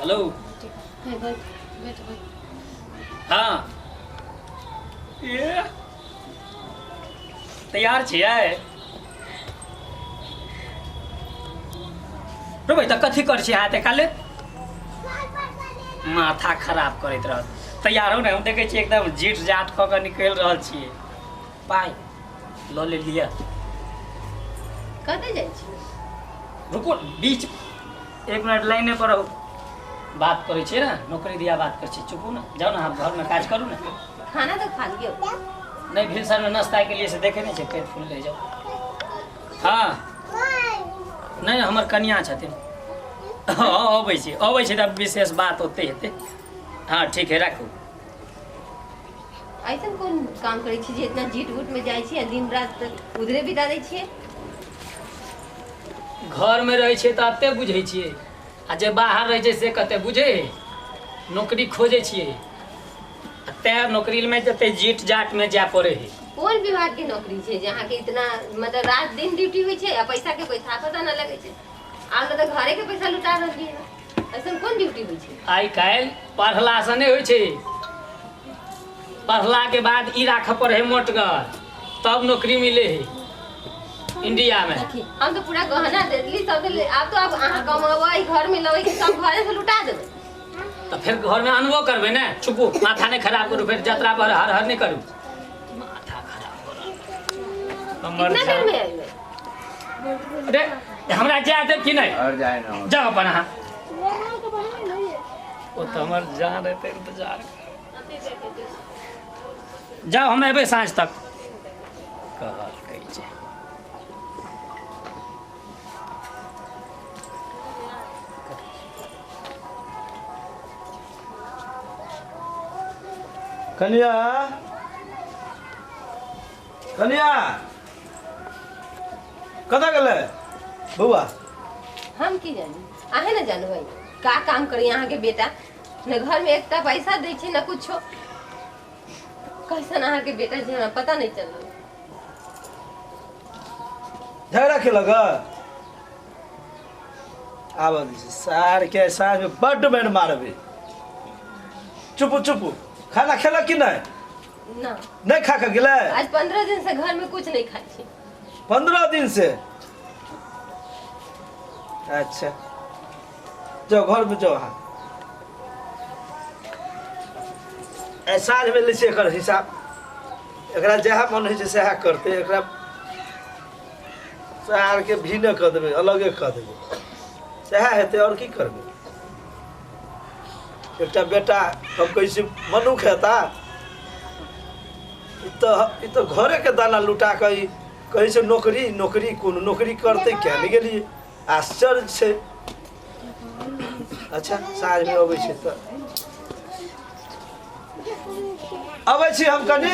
Hello. बैठ बैठ बैठ। हाँ ये तैयार छियै रो भाई, तऽ कथी कर छियै? हाथ काले माथा खराब करैत रहत। तैयार हो ने, हम देखै छियै एकदम जीट जाट कऽ कऽ निकलि रहल छियै। पाइ लऽ लेलियै। कतऽ जाइ छी? रुकू, बीच एक मिनट लाइने पर रहू, बात करै छियै ने, नौकरी दिया बात करै छियै। चुपू ने, जाउ ने, अहाँ घरमे काज करू ने। खाना तऽ खा लियौ। नहि, भिनसरमे नाश्ता के लिए से देखे नहि छै, पेट फूल ले जाउ। हाँ नहि, हमर कनिया छथिन। हाँ अबै छी, अबै छी तऽ विशेष बात ओते हेतै। हाँ ठीक है, राखू। ऐसन कोन काम करै छी जे इतना जीट उट में जाइ छी आ दिन रात उधरे बिता दै छियै? घरमे रहै छियै तऽ एते बुझै छियै, आ जे बाहर रहै छै से कते बुझै है? नौकरी खोजै छियै आ तें नौकरीमे जते जीट जाटमे जाय पड़ै है। कोन विभाग के नौकरी छै जे अहाँके इतना मतलब रात दिन ड्यूटी होइ छै आ पैसा के कोई था पता न लगै छै? आब तऽ घरे के पैसा लुटा रहलियै हँ। ऐसन कोन ड्यूटी होइ छै? आइ काल्हि पढ़लासँ नहि होइ छै, पढ़लाके बाद ई राखऽ पड़ै है मोटगर, तब नौकरी मिले है इंडिया में। देखी, हम तो पूरा गहना दे देली सब देली, आब तो आब अहाँ कमाबै घर में लबै सब घरे से लुटा देबै। तऽ फेर घरमे अनबो करबै ने। चुपू, माथा नहि खराब करू, फेर जतरा पर हर हर नहि करू, माथा खराब करू हमर। कितना देर में अइबै? रे, हमरा जाय देब कि नहि? और जाए ना। जाउ अपन अहाँ, ओ तऽ हमर जान हेतै इंतजार। जाउ, हम एबै साँझ तक कहलकै छै। कनिया, कनिया, कतऽ गेलै बौआ? हम की जानी, अहें ने जानबै का काम करी अहाँके बेटा। ने घर में एकटा पैसा दै छै ने कुछो। कैसन अहाँके बेटा छै हमरा पता नहीं चलल। झगड़ा केलक? आब दै छै सार के, साँझ में बड्ड बेर मारबै। चुपू चुपू। खाना खेलक कि नहि? ना। नहि खा कऽ गेलै? आज 15 दिन से घर में कुछ नहीं खाइ छी। 15 दिन से? अच्छा जाओ, घर में जाओ। अहाँ साँझ में लै छियै एकर हिसाब। एकरा जएह मन होइ छै सएह करतै। एकरा सारके भिन्न कऽ देबै, अलगे कऽ देबै, सएह हेतै, आओर की करबै? एकटा बेटा हम कहै छी मनुख हेता? ई तऽ घरेके दाना लुटा कऽ ई कहै छै नौकरी नौकरी। कोन नौकरी करतै? किया नहि गेलियै? आश्चर्य छै। अच्छा साँझमे अबै छै तऽ अबै छी हम। कनि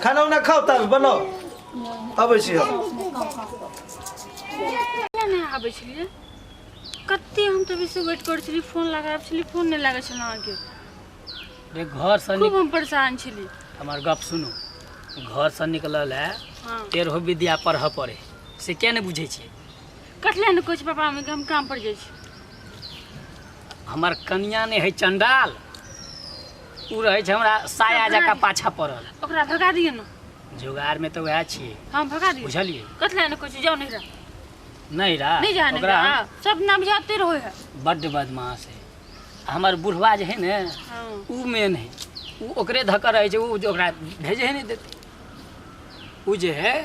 खाना उना खाउ तब बनाउ, अबै छी हम। नहि आबै छलियै कते हम तऽ बेसी वेट करै छलियै, फोन लगाबै छलियै, फोन नहि लागै छल अहाँके। रे, घरसँ खूब हम परेशान छलियै। हमर गप सुनू, घरसँ निकलल है हाँ। तेरहो विद्या पढ़ऽ पड़े, से किया नहि बुझै छियै? कटले ने कहै छै पापा मम्मीके हम काम पर जाइ छी। हमर कनिया नहि है चंडाल, ओ रहै छै हमरा साया जकाँ पाछा पड़ल। ओकरा भगा दियौ ने। जोगारमे तऽ वएह छियै। हाँ भगा दियौ। बुझलियै? कटले ने कहै छै जाउ नहिरा। नहि रा नहीं जा नहीं ओकरा जा सब नाम जाते रहो है। बड्ड बदमाश है। हमर बुढ़वा जे है ने, हाँ, उ मेन है, उ ओकरे धक्का रहै छै, उ ओकरा भेजे है नहि देतै। उ जे है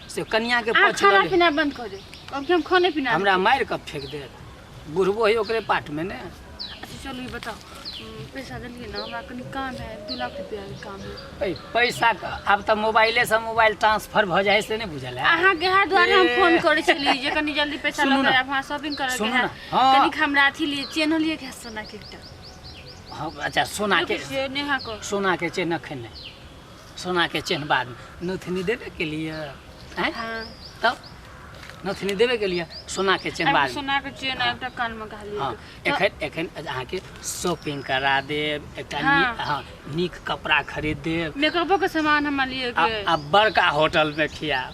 से कनिया के अहाँ पक्ष खाना लऽ ले। पीना बंद कर दे, अब कि हम खाने पीना हमरा मारि कऽ फेंक देत। बुढ़बो है ओकरे पाट में ने। अच्छा चलू, ई बताओ, पैसा देलियै ने? हमरा कनि काम है, 2 लाख रुपया के काम है। ऐ पैसा आब तऽ मोबाइले से मोबाइल ट्रांसफर भऽ जाइ से नहि बुझल है? अहाँके इएह दुआरे हम ए। फोन करै छली जे कनि जल्दी पैसा सुनू लऽ ने। के आब हमरा शॉपिंग करऽ के सुनू है। ने, हाँ। कनिक हमरा अथी लिए चेन लिए के है सोना के एकटा। हाँ, अच्छा सोना के? देखै छियै नेहा के। सोना के चेन एखन नहि, सोना के चेन बाद में। नथुनी देबे के लिए आँय? हाँ। तब नथुनी देबे के लिए, सोना के चेन एकटा बाद में। सोना के चेन आ एकटा कान में घालिए। हाँ, एखन एखन अहाँके शॉपिंग करा देब एकटा। हाँ। हाँ, नीक कपड़ा खरीद देब। मेकअपो के सामान हमरा लिए आ के। आ बड़का होटल में खियाब।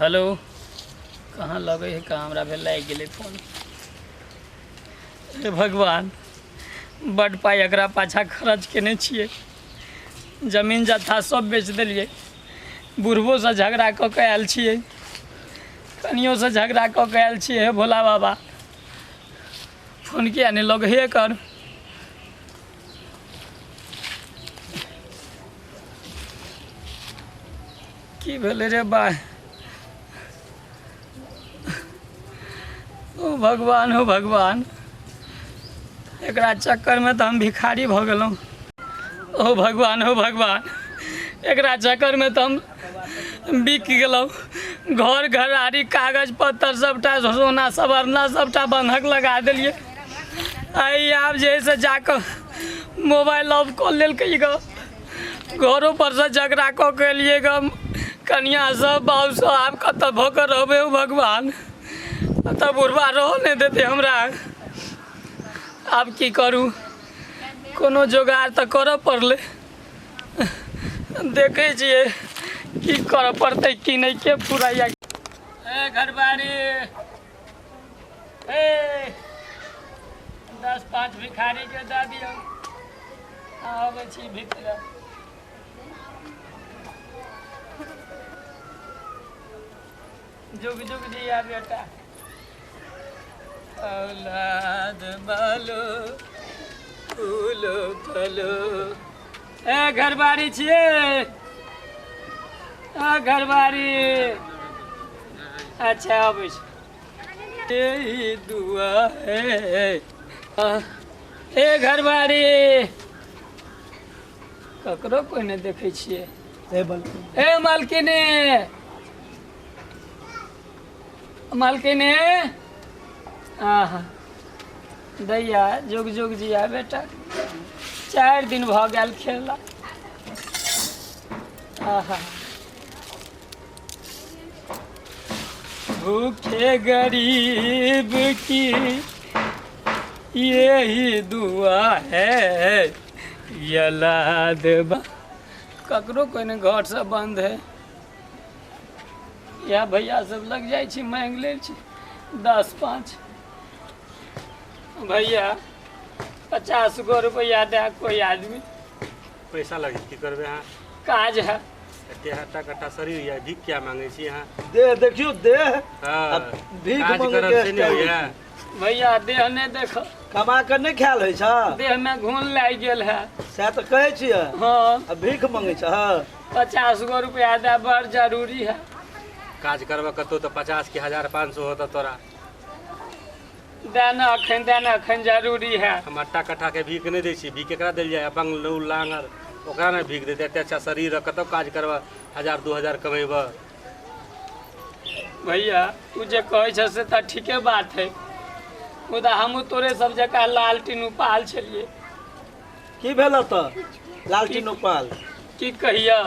हेलो, कहाँ लगे है, कहाँ हमरा भेल लागि गेलै फोन। हे भगवान, बड पाइ एकरा पाछा खर्च केने छियै, जमीन जथा सब बेच देलियै, बुढ़बोसँ झगड़ा कऽ के आयल छियै, कनियोसँ झगड़ा कऽ के आयल छियै। हे भोला बाबा, फोन किया नहि लगे हे कर। की भेलै रे बा? ओ भगवान, हो भगवान, एकरा चक्करमे तऽ हम भिखारी भऽ गेलहुँ। ओ भगवान, हो भगवान, एकरा चक्करमे तऽ हम बिक गेलहुँ। घर घरारी कागज पत्तर सबटा सोना सवरना सबटा बन्धक लगा देलियै। आइ आब जे है से जाकऽ मोबाइल ऑफ कऽ लेलकै गऽ, घरो परसँ झगड़ा कऽ के एलियै गऽ कनिया सब बाबू सब। आब कतऽ भऽ कऽ रहबै हो भगवान? तऽ बुढ़बा रहऽ नहि देतै हमरा। आब की करू, कोनो जोगाड़ तऽ करऽ पड़लै। देखै छियै की करऽ पड़तै की नहि, के फुराइया। ए घरबारी, ए 10-5 भिखारी के दऽ दियौ, आबै छी भीतर। जुग जुग जिया बेटा, औलाद बालो फूलो फलो। ए घरबारी छियै, आ घरबारी। अच्छा अबै छी। यही दुआ है। ए घरबारी, ककरो कोइ नहि देखै छियै। ए मालकिनी, मालकिनी, आहा दैया, जुग जुग जिया बेटा, 4 दिन भऽ गेल खेला। आहा भूखे गरीब की यही दुआ है, यलाद बा। ककरो कोइ नहि, घर सब बंद है। या भैया सब लग जाइ छी, मांगि लै छी 10-5। भैया 50 गो रुपैआ दे कोई आदमी। पैसा लगे की करबै अहाँ? काज है। एते हट्टा कट्टा शरीर यऽ, भीख क्या मांगै छी अहाँ? देह देखियौ, देह हँ, भीख काज मांगै करब के से नहि होइया। भैया देह नहि देख, कमा कऽ नहि खायल होइ छ, देह में घुन लागि गेल है। सएह तऽ कहै छियै। हँ, आ भीख मांगै छ? 50 गो रुपैआ दे, बड़ जरूरी है। काज करबऽ कतौ तऽ 50 के 1500 होतऽ तोरा। दे ने अखन, दे ने अखन, जरूरी है। हम हट्टा कट्ठा के भीख नहि दै छी। भीख केकरा देल जाय? अपन लौ लांगर ओकरा नहि भीख देतै। एते अच्छा शरीर है, कतौ काज करबऽ 1000-2000 कमेबऽ। भैया तू जे कहै छ से तऽ ठीके बात है, मुदा हमहूँ तोरे सब जकाँ लालटीन उपाल छलियै। की भेल तऽ लालटीन उपाल? की कहिया,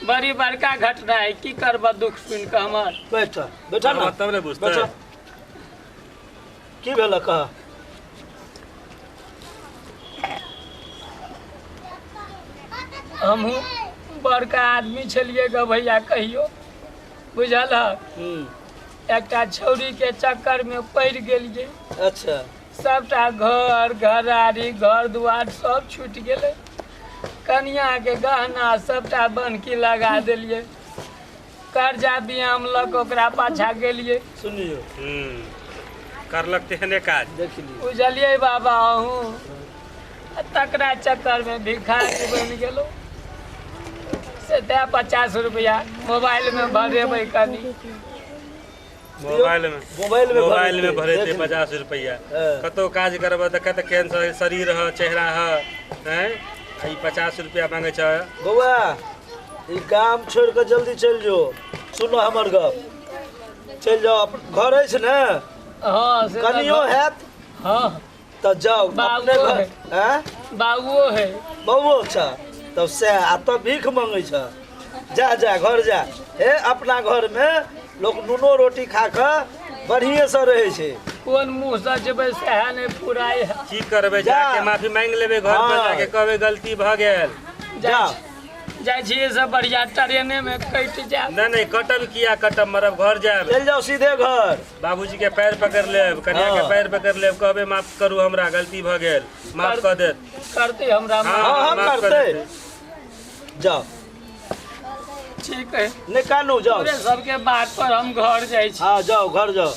बड़ी बड़का घटना है। की करबऽ दुख सुनि कऽ हमर। बैठ बैठ ना, तब ने बुझतै। बैठ। की भेल कह? हमहूँ बड़का आदमी छलियै गऽ भैया कहियो, बुझल है? एकटा छौरी के चक्कर में पड़ि गेलियै। अच्छा। सबटा घर घरारी घर दुआर सब छूटि गेलै। कनिया के गहना सबटा बन्हकी लगा देलियै। कर्जा बियाम लऽ कऽ ओकरा पाछा गेलियै। सुनियौ, करलक तेहने काज। देख लियौ। बुझलियै बाबा अहूँ, तकरा चक्कर में भिखारी बनि गेलहुँ। से दए 50 रुपया मोबाइल में भरेबै कनी। मोबाइल में, मोबाइल में मोबाइल में भरेतै, भरेतै देख लियौ। 50 रुपया। हँ। कतौ काज करबऽ तऽ कतऽ केहन शरीर ह, चेहरा ह, हैं? आ ई 50 रुपया मांगै छ। बौआ, ई गाम छोड़ि कऽ जल्दी चलि जो। सुनो हमर गप, चलि जाउ। अपन घर अछि ने? हँ, से तऽ कनियो हैत हँ तऽ जाउ बाबुओ अपने घर। है। हैं? बाबुओ है। बौओ छ तब सएह, आ तब भीख मांगै छ। जा जा घर जा। हे अपना घर में लोक नूनो रोटी खा कऽ बढ़िएसँ रहै छै। कोन मुँहसँ जेबै सएह नहि फुराइ है। की करबै? जा। जाके माफी मांगि लेबै घर पर, हँ। जाके कहबै गलती भऽ गेल। जा। जाइ छियै सब बढ़िया ट्रेने में कटि जायब। नहीं नहीं, कटब किया कटब, मरब घर जायब। चलि जाउ सीधे घर। बाबूजी के पैर पकड़ लेब, कन्या के हाँ। पैर पकड़ लेब, कहबे माफ करू हमरा गलती भ गेल, माफ कऽ देत। करते हमरा हाँ, हाँ, माफ कऽ करतै। देतै। जाउ। ठीक है। नहि कानू, जाउ। तोरे सबके बात पर हम घर जाइ छी। हाँ जाउ, घर जाउ।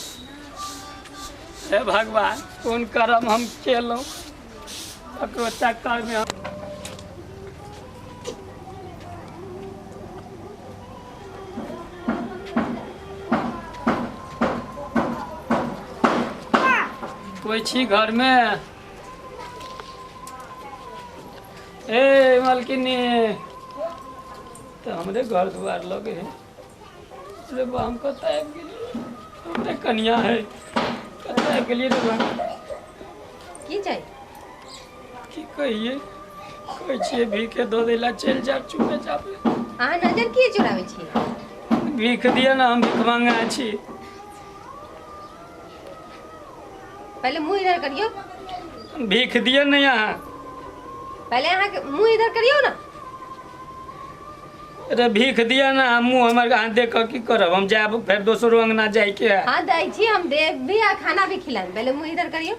हे भगवान, कोन कर्म हम केलहुँ, ककरो चक्कर में हम। कोई छी घर में? ए मालकिनी, तो हमरे घर दुआर लगे है। अरे बा, हम कतऽ आबि गेलियै? हमरे कनिया है, कतऽ आबि गेलियै रे बा? की चाही? की कहियै, कहै छियै भीखे दऽ दै ला, चलि जायब चुपे चापे। अहाँ नजर किए चुराबै छी? भीख दिअ ने, हम भीख मंगा छी। पहले मुंह इधर करियो। भीख दिअ ने अहाँ। पहले अहाँ के मुंह इधर करियो ना। अरे भीख दिअ ना, हम मुँह हमर अहाँ देख कऽ की करब? हम जायब फेर दोसरो अंगना जाइके है। हाँ दै छी हम, देब भी आ खाना भी खिलाएब। पहले मुंह इधर करियो।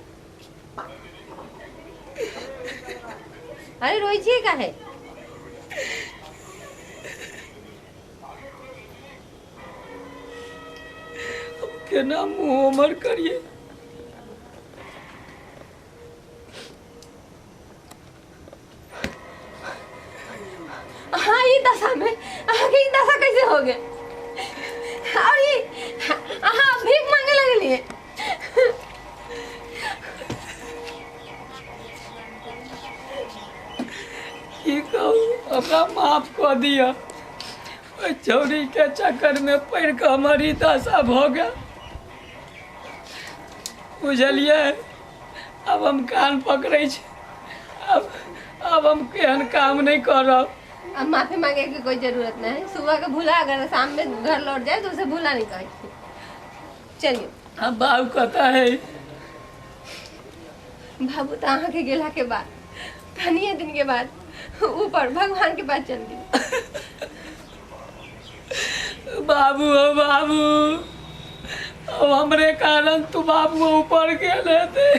अरे रोई छी काहे? केना मुँह हमर करिए? हाँ, ये दशा में अहाँ के ई दशा कैसे हो गए? और ये अहाँ भीख मांगे लगलिए? की कहू, हमरा माफ कऽ दिअ। ओहि छौड़ीके चक्करमे पड़ि कऽ हमर ई दशा भऽ गेल, बुझलियै? आब हम कान पकड़ै छी, आब हम केहन काम नहि करब। अब माफी मांगे की कोई जरूरत नहीं है। सुबह के भूला अगर शाम में घर लौट जाए तो उसे भूला नहीं कहे। चलिए। अब बाबू कतऽ है? बाबू तो अहाँ के गेला के बाद कनिए दिन के बाद ऊपर भगवान के पास चल गए। बाबू हो बाबू, अब हमरे कारण तू बाबू ऊपर गेल हेतै।